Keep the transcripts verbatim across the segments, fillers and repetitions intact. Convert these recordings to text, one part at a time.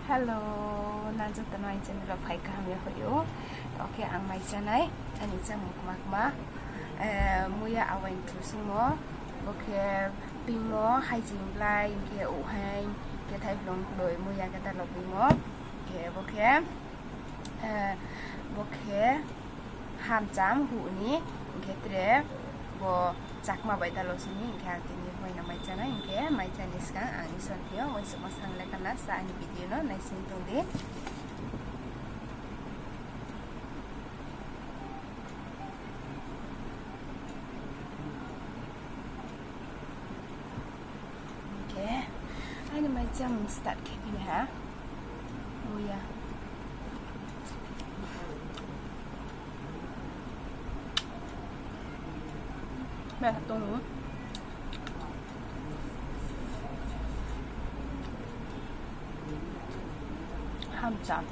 Hello, nang joto no aini channel wo phai kaham ya hoih ou. Tokhe ang mai chánai, aini chámung kma kma. Muya awaing thusungmo, bo khe pingmo, haijing blai, hing khe ouhhaing, hing khe thaiblung kloi, muya khe dalo pingmo. Hing khe bo khe, bo khe hamcham huh ni, hing khe tre bo chakma bai dalo sini, hing khe ang tini uaino mai chánai, hing khe mai cháni skang ang Isor ni thing yo uaingsouhma sang le kana sa aini video no naising tong di. Hing khe aini mai chámung start khe phi nai ha. Muya. Bai ha tong ou. Hamcham.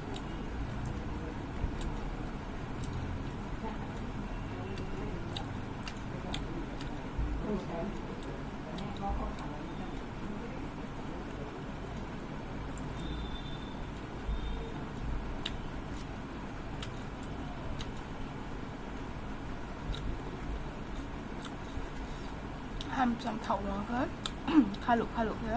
Hamcham thaoh rao khe, khaluh khaluh khe.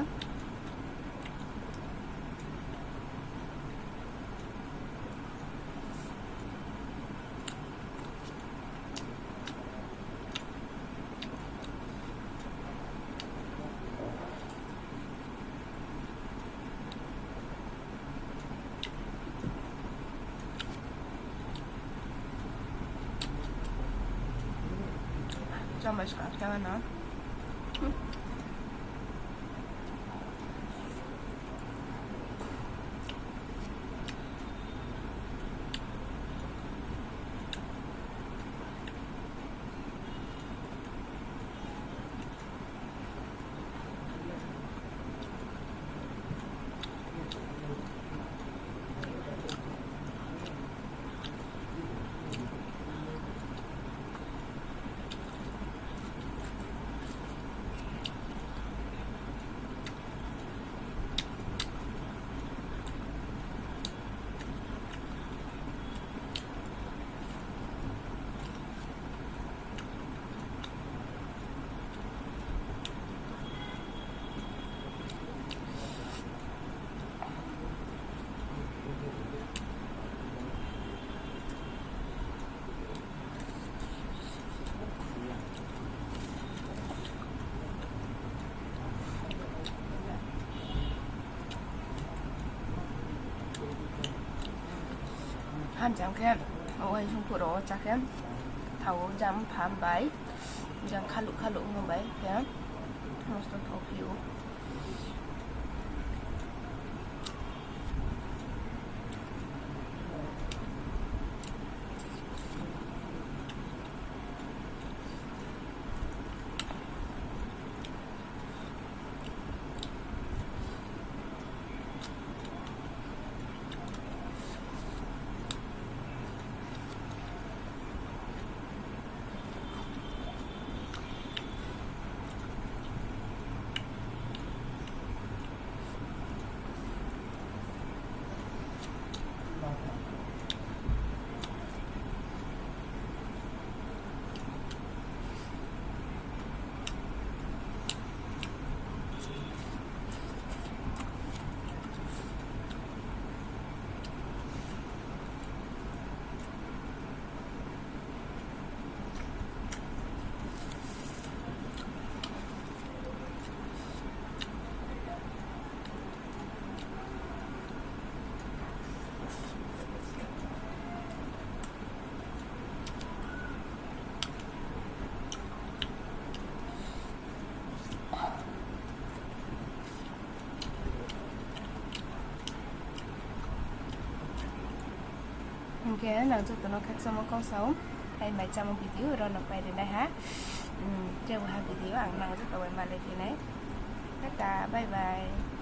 Chama ska kya na. Hamcham khe, o uaingsouhma phuh rao wo chá khe, thao jang pham bai, jang khaluh khaluh ongmo bai khe, mosto thao phi ou. Hing khe nang joto no khakchangmo kau sa ou, aini mai chámo video rao no pai ri nai ha. Tre bo ha video ang nang joto bai malai phi nai. Tata, bye bye.